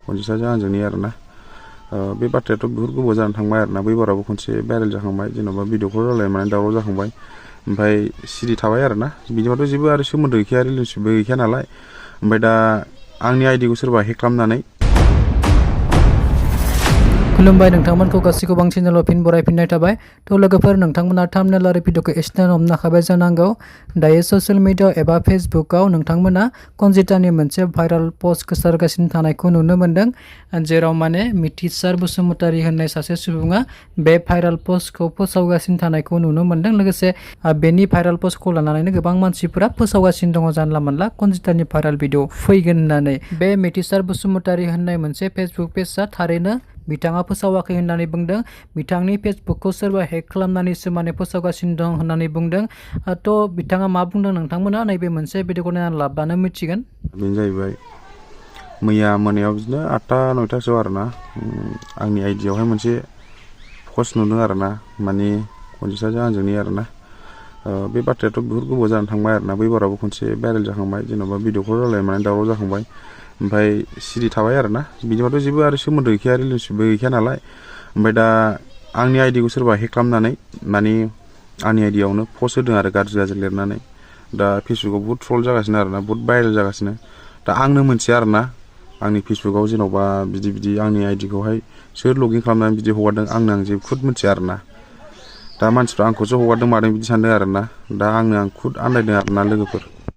खनजिसाजों आंजोंनि आरोना बे बाथ्रायाथ' बहुत गोबाव जानानै थांबाय आरोना बैबारावबो खनसे भाइरेल जाखांबाय जेन'बा भिडिअ कल रायलायनाय माने दावराव जाखांबाय ओमफ्राय सिरि थाबाय आरोना बिदिबाथ' जेबो आरो सोमोन्दो गैखाया रिलेसनशिपबो गैखाया नालाय ओमफ्राय दा आंनि आइडिखौ सोरबा हेक खालामनानै खुलुमबाय नोंथांमोनखौ गासैखौबो आं चेनेलाव फिन बरायफिननाय थाबाय थ' लोगोफोर नोंथांमोना थाम्बनेल आरो भिडिअखौ एसेनो हमनो हाबाय जानांगौ दायो ससियेल मिडिया एबा फेसबुकआव नोंथांमोना कनजितानि मोनसे भाइरेल पस्ट गोसारगासिनो थानायखौ नुनो मोन्दों जेराव माने मिथिसार बसुमतारी होननाय सासे सुबुङा बे भाइरेल पस्टखौ फोसावगासिनो थानायखौ नुनो मोन्दों लोगोसे बेनि भाइरेल पस्टखौ लानानैनो गोबां मानसिफोरा फोसावगासिनो दङ जानला मोनला कनजितानि भाइरेल भिडिअ फैगोन होननानै बे मिथिसार बसुमतारी होननाय मोनसे फेसबुक पेजआ थारैनो बिथाङा फोसावाखै होननानै बुंदों बिथांनि फेसबुकखौ सोरबा हेक खालामनानैसो माने फोसावगासिनो दं होननानै बुंदों थ' बिथाङा मा बुंदों नोंथांमोना नैबे मोनसे भिडिअखौ नायनानै लाब्लानो मिथिगोन बेनो जाहैबाय मैया मोनायाव बिदिनो 8टा 9टासोआव आरोना आंनि आइडियावहाय मोनसे पस्ट नुदों आरोना माने खनजिसाजों आंजोंनि आरोना बे बाथ्रायाथ' बहुत गोबाव जानानै थांबाय आरोना बैबारावबो खनसे भाइरेल जाखांबाय जेन'बा भिडिअ कल रायलायनाय माने दावराव जाखांबाय ओमफ्राय सिरि थाबाय आरोना बिदिबाथ' जेबो आरो सोमोन्दो गैखाया रिलेसनशिपबो गैखाया नालाय ओमफ्राय दा आंनि आइडिखौ सोरबा हेक खालामनानै माने आंनि आइडियावनो पस्ट होदों आरो गाज्रि लिरनानै दा फेसबुकाव बहुत ट्रल जागासिनो आरोना बहुत भाइरेल जागासिनो दा आंनो मोनथिया आरोना आंनि फेसबुकाव जेन'बा बिदि आंनि आइडिखौहाय सोर लगइन खालामनानै बिदि हगारदों आं जेबो खुद मिथिया आरोना दा मानसिफ्रा आंखौसो हगारदों मादों बिदि सानदों आरोना दा आं खुद आन्दायदों आरोना लोगोफोर